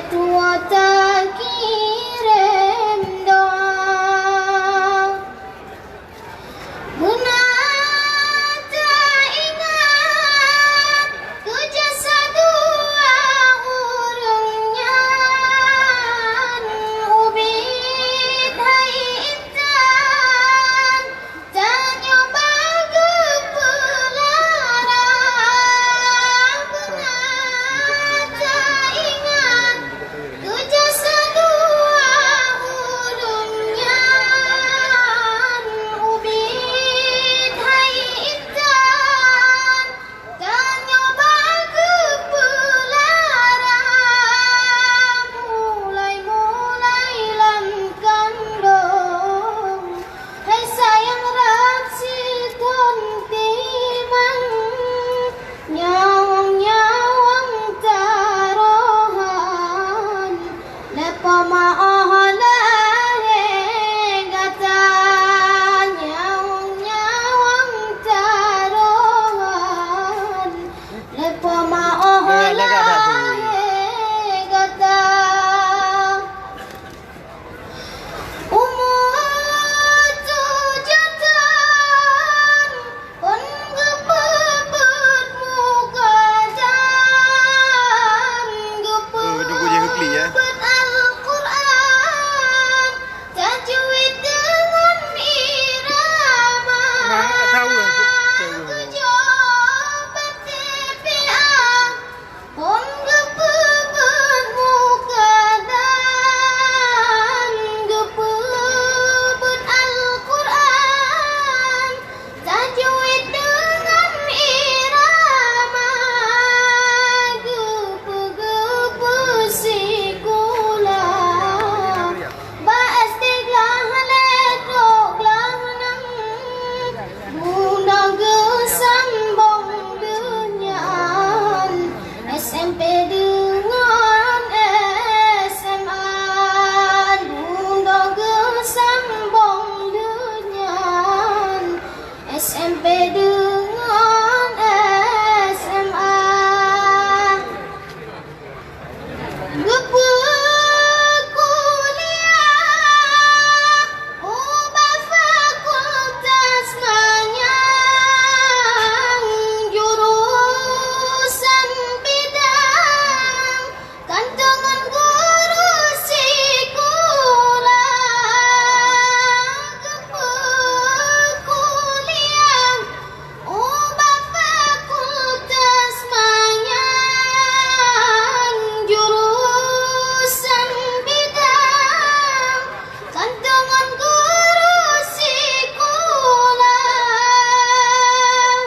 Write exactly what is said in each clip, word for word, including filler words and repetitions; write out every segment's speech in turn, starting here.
Tuwoe takirém doa. Beuna taingat keu jasa dua ureuëng nyan, ubit hai intan. Tanyoe bah geupeulara, beuna taingat keu jasa dua ureuëng nyan, ubit hai intan. Tanyoe bah geupeulara, mulai-mulai lam kandông, hai sayang rab sithon timang, nyawöng-nyawöng tarohan. Lé peumaoh lahé gata, nyawöng-nyawöng tarohan. Lé peumaoh lahé gata. Umu tujoh thon, Phon geupeubuet mukadam, geupeubuet Al-Qur'an, tajwid deungon irama. Tujoh bak T P A. Phon geupeubuet mukadam, geupeubuet Al-Qur'an, tajwid deungon irama, geupeu-geupeu sikula. Bak S D glah lhèe trok glah nam, bunoe geusambong deunyan. S M P deungon S M A, bunoe geusambong deunyan. S M P deungon S M A. Geupeukuliah ubak fakultas manyang, jurusan bidang, kantong ngon guru sikula. Geupeukuliah ubak fakultas manyang, jurusan bidang, kantong ngon guru sikula.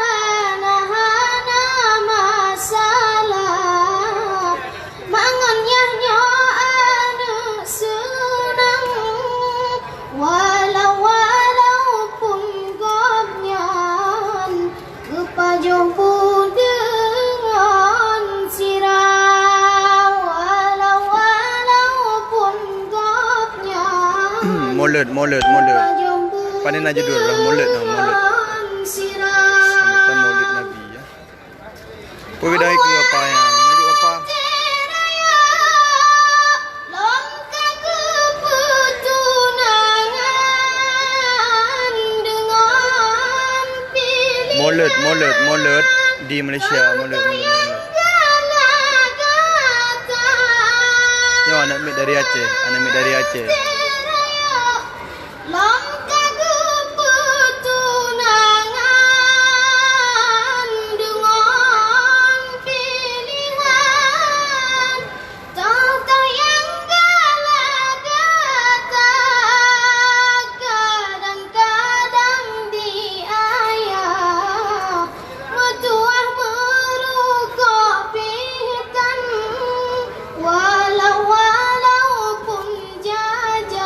Hana, hana masalah. Mangat nyan nyoe aneuk seunang, walau, walaupun gobnyan geupajoh buet deungon sira, walau, walaupun gobnyan Mulod, mulod, mulod. Pane na judul lah, mulod, nah, mulod. Sambutan Maulid Nabi, ya. Peue geutanyoe keu apa nyan? Meunurot apa? Mulod, mulod, mulod di Malaysia, mulod, mulod, mulod. Nyoe aneuk miet dari Aceh, aneuk miet dari Aceh. Lom ka geupeutunangan deungon pilihan, toh-toh nyang galak gata, kadang-kadang di ayah. Meutuah meurukok pih tan, walau, walaupun jajah.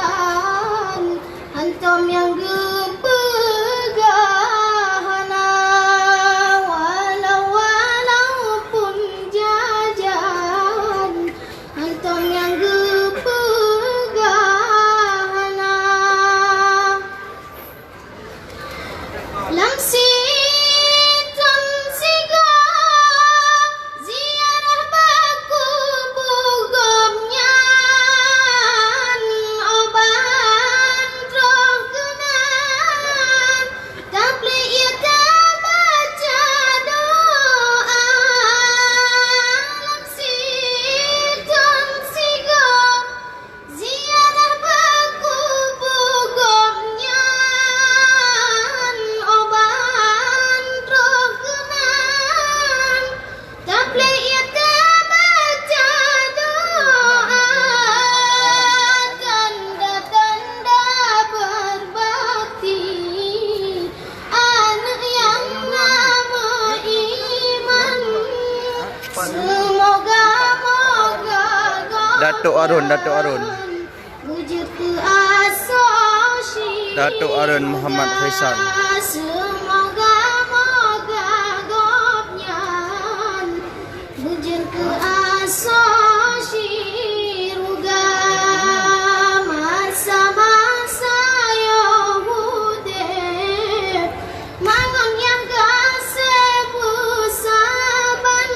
Datuk Arun, Datuk Arun. Datuk Arun Muhammad Faisal. Seumoga-moga gobnyan beujeuet keu asoe syeuruga. Masa-masa yoh udeb mangat nyang gasé beusaban.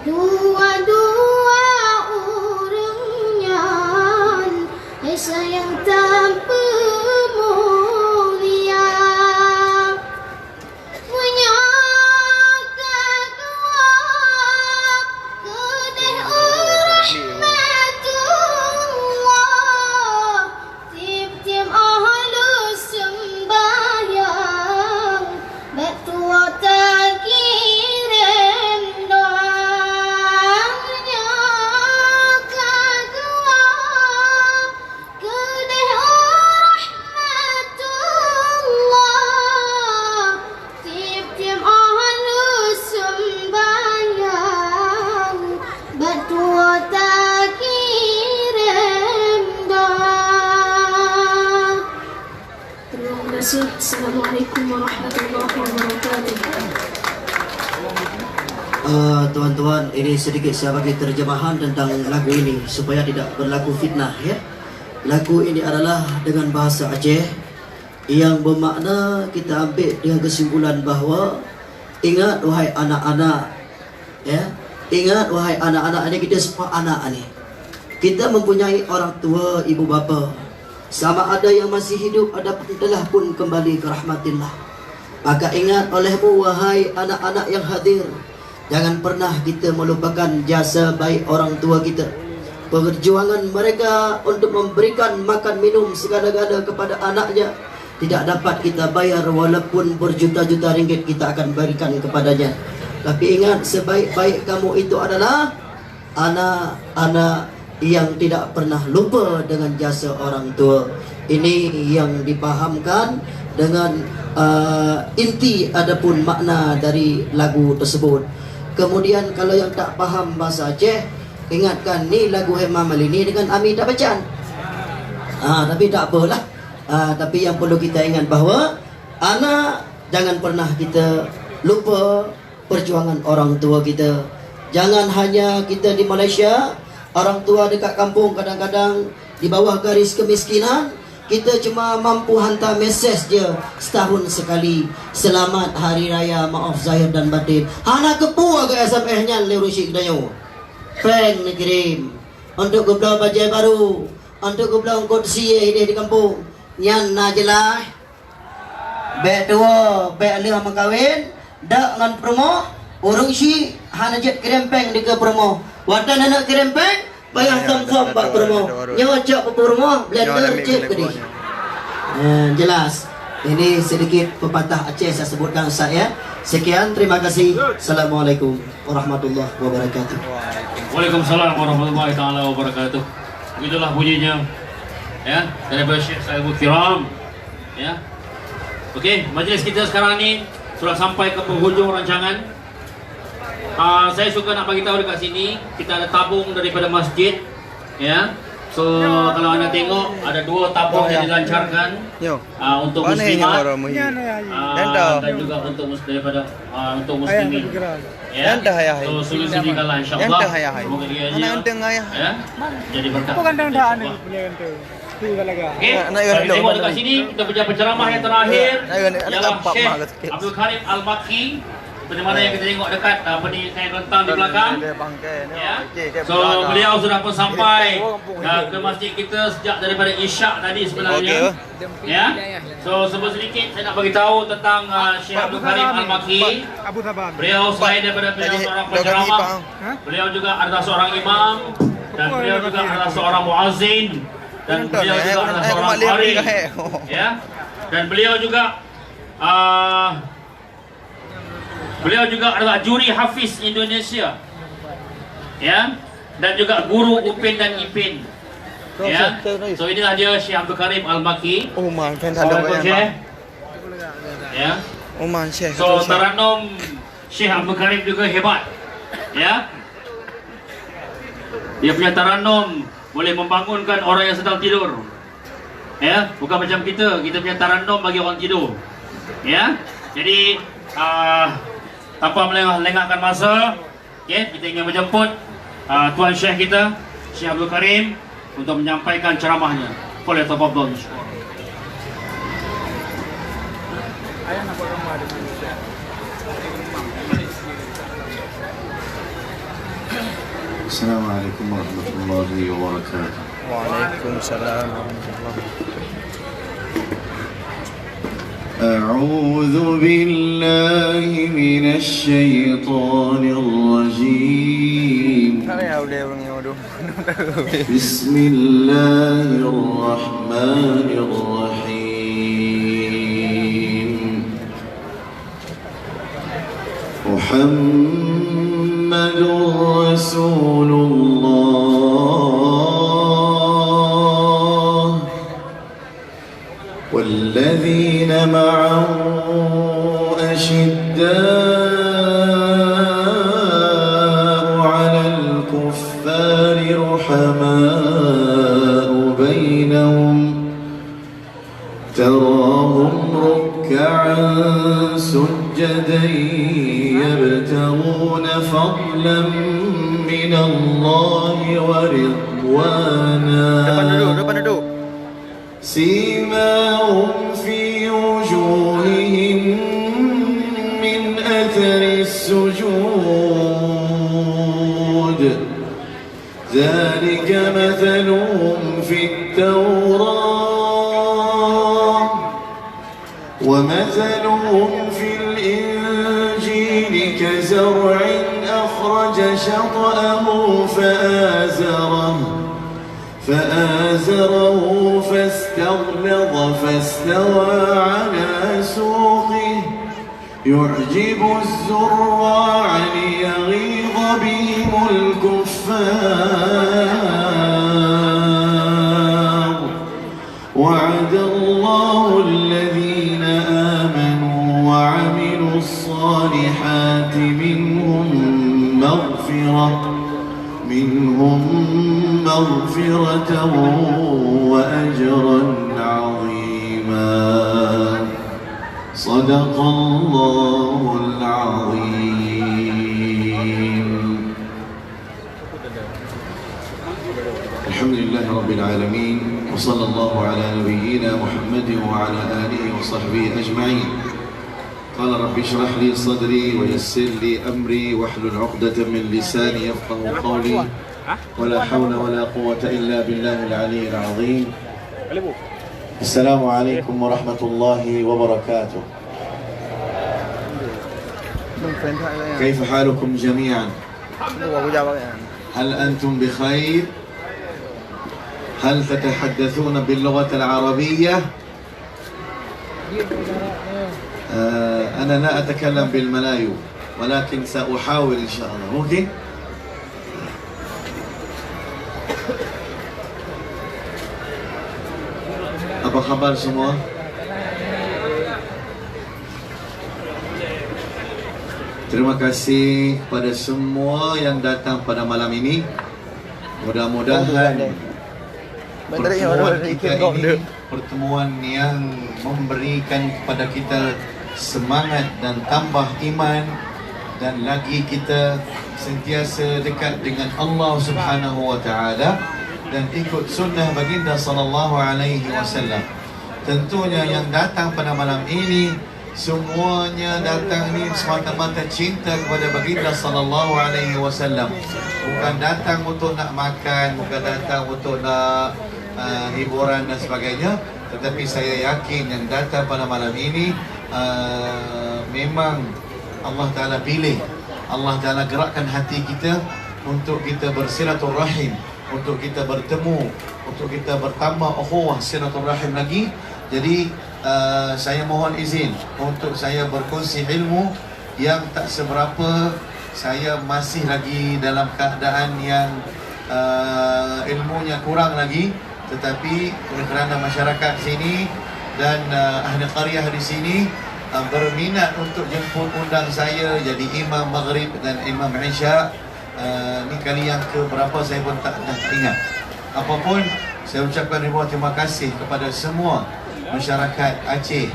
Dua-dua ureuëng nyan hai sayang tapeumulia. Meunyoe ka dua keudeh u rahmatullah, tiep-tiep óh lheueh seumbahyang, bak tuwoe takirém doa. Meunyoe ka dua keudeh u rahmatullah, tiep-tiep óh lheueh seumbahyang, bak tuwoe takirém doa. Terima kasih. Assalamualaikum warahmatullahi wabarakatuh. Eh, tuan-tuan, ini sedikit saya bagi terjemahan tentang lagu ini supaya tidak berlaku fitnah, ya. Lagu ini adalah dengan bahasa Aceh yang bermakna kita ambil dengan kesimpulan bahawa ingat, wahai anak-anak, ya, ingat, wahai anak-anak, ini kita semua anak ni. Kita mempunyai orang tua, ibu bapa. Sama ada yang masih hidup ataupun telah pun kembali ke rahmatillah. Maka ingat olehmu, wahai anak-anak yang hadir, jangan pernah kita melupakan jasa baik orang tua kita. Perjuangan mereka untuk memberikan makan minum segala-gala kepada anaknya tidak dapat kita bayar, walaupun berjuta-juta ringgit kita akan berikan kepadanya. Tapi ingat, sebaik-baik kamu itu adalah anak-anak yang tidak pernah lupa dengan jasa orang tua. Ini yang dipahamkan dengan, eh, inti adapun makna dari lagu tersebut. Kemudian, kalau yang tak paham bahasa Aceh, ingatkan, ni lagu Hema Malini dengan Ami tak bacan. Ah, tapi tak apalah. Ah, tapi yang perlu kita ingat bahawa anak, jangan pernah kita lupa perjuangan orang tua kita. Jangan hanya kita di Malaysia, orang tua dekat kampung kadang-kadang di bawah garis kemiskinan, kita cuma mampu hantar mesej je setahun sekali, "Selamat Hari Raya, maaf zahir dan batin." Hana keupeue keu S M S nyan lé ureueng syik geutanyoe. Péng neukirim, untuk geubloe bajée baru, untuk geubloe eungkot sie ideh di kampung. Nyan na jeulaih. Bék tuwoe, bék lheueh meukawen, dok ngon peurumoh, ureueng syik hana jeuet kirém péng dikeue peurumoh. Watée neuneuk kirém péng, payah thom-thom bak peurumoh. Nyoe cok keu peurumoh, blender cit keudeh. Eh, jelas. Ini sedikit pepatah Aceh saya sebutkan, Ustaz, ya. Sekian, terima kasih. Assalamualaikum warahmatullahi wabarakatuh. Waalaikumsalam warahmatullahi taala wabarakatuh. Begitulah bunyinya, ya, daripada Syekh Saibul Kiram. Ya. Okey, majlis kita sekarang ni sudah sampai ke penghujung rancangan. Ah, saya suka nak bagi tahu dekat sini, kita ada tabung daripada masjid, ya. So, kalau anda tengok, ada dua tabung yang dilancarkan, ah, untuk muslimat, ah, dan juga untuk mus-, daripada, ah, untuk muslimin. Ya. So, solusi dikalah, insya-Allah. Semoga dia aja, ya, jadi berkat. Okey, kalau kita tengok dekat sini, kita punya penceramah yang terakhir ialah Syekh Abdul Karim Al-Makki. Seperti mana yang kita tengok dekat, ah, apa ni, kain rentang di belakang. Ya. So, beliau sudah pun sampai, ah, ke masjid kita sejak daripada Isyak tadi sebenarnya. Ya. So, sebut sedikit saya nak bagi tahu tentang, ah, Syekh Abdul Karim Al-Makki. Beliau selain daripada beliau seorang penceramah, beliau juga adalah seorang imam dan beliau juga adalah seorang muazzin dan beliau juga adalah seorang qari. Ya. Dan beliau juga, ah, beliau juga adalah juri hafiz Indonesia. Ya. Dan juga guru Upin dan Ipin. Ya. So, inilah dia Syekh Abdul Karim Al-Makki. Assalamualaikum, Syekh. Ya. So, taranum Syekh Abdul Karim juga hebat. Ya. Dia punya tarannum boleh membangunkan orang yang sedang tidur. Ya, bukan macam kita, kita punya tarannum bagi orang tidur. Ya, jadi, ah, tanpa melengah-lengahkan masa, okey, kita ingin menjemput, ah, Tuan Syekh kita, Syekh Abdul Karim, untuk menyampaikan ceramahnya. Falyatafaddal mashkura. Assalamualaikum warahmatullahi wabarakatuh. Waalaikumsalam warahmatullahi wabarakatuh. أعوذ بالله من الشيطان الرجيم. بسم الله الرحمن الرحيم. محمد رسول الله والذين معه أشداء على الكفار رحماء بينهم تراهم ركعا سجدا يبتغون فضلا من الله ورضوانا. Depan duduk, depan duduk. سيماهم في وجوههم من أثر السجود. ذلك مثلهم في التوراة ومثلهم في الإنجيل كزرع أخرج شطأه فآزره، فآزره فاستغلظ فاستوى على سوقه يعجب الزراع ليغيظ بهم الكفار. وعد الله الذين آمنوا وعملوا الصالحات منهم مغفرة، منهم مغفرة وأجرا عظيما. صدق الله العظيم. الحمد لله رب العالمين، وصلى الله على نبينا محمد وعلى آله وصحبه أجمعين. قال رب اشرح لي صدري ويسر لي أمري واحلل عقدة من لساني يفقهوا قولي. ولا حول ولا قوة إلا بالله العلي العظيم. السلام عليكم ورحمة الله وبركاته. كيف حالكم جميعا؟ هل أنتم بخير؟ هل تتحدثون باللغة العربية؟ آه، أنا لا أتكلم بالملايو، ولكن سأحاول إن شاء الله. ممكن؟ Apa khabar semua? Terima kasih kepada semua yang datang pada malam ini. Mudah-mudahan pertemuan kita ini pertemuan yang memberikan kepada kita semangat dan tambah iman, dan lagi kita sentiasa dekat dengan Allah Subhanahu wa Taala dan ikut sunnah Baginda sallallahu alaihi wasallam. Tentunya yang datang pada malam ini, semuanya datang ni semata-mata cinta kepada Baginda sallallahu alaihi wasallam. Bukan datang untuk nak makan, bukan datang untuk nak, uh, hiburan dan sebagainya, tetapi saya yakin yang datang pada malam ini, uh, memang Allah Taala pilih, Allah Taala gerakkan hati kita untuk kita bersilaturahim, untuk kita bertemu, untuk kita bertambah ukhuwah silaturahim lagi. Jadi, uh, saya mohon izin untuk saya berkongsi ilmu yang tak seberapa. Saya masih lagi dalam keadaan yang, uh, ilmunya kurang lagi, tetapi oleh kerana masyarakat sini dan, uh, ahli qaryah di sini, uh, berminat untuk jemput undang saya jadi imam maghrib dan imam isya, Uh, ni kali yang ke berapa saya pun tak dah tak ingat. Apapun, saya ucapkan ribuan terima kasih kepada semua masyarakat Aceh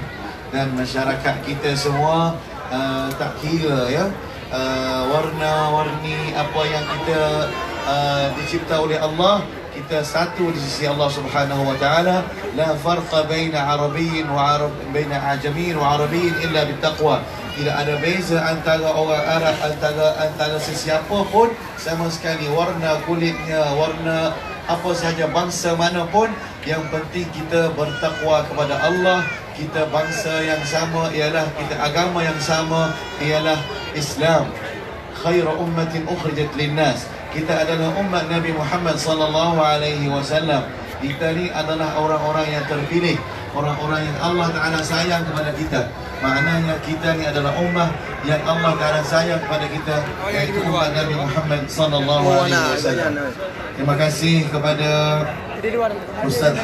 dan masyarakat kita semua, uh, tak kira ya, uh, warna-warni apa yang kita, uh, dicipta oleh Allah, kita satu di sisi Allah Subhanahu wa taala. La farqa baina arabiyyin wa arab baina ajamiyyin wa arabiyyin illa bittaqwa. Tidak ada beza antara orang Arab, antara antara sesiapa pun sama sekali, warna kulitnya, warna apa sahaja, bangsa mana pun, yang penting kita bertakwa kepada Allah. Kita bangsa yang sama ialah, kita agama yang sama ialah Islam. Khairu ummatin ukhrijat linnas. Kita adalah umat Nabi Muhammad sallallahu alaihi wasallam. Kita ni adalah orang-orang yang terpilih, orang-orang yang Allah Taala sayang kepada kita. Maknanya kita ni adalah ummah yang Allah Taala sayang kepada kita, yaitu umat Nabi Muhammad sallallahu alaihi wasallam. Terima kasih kepada Ustaz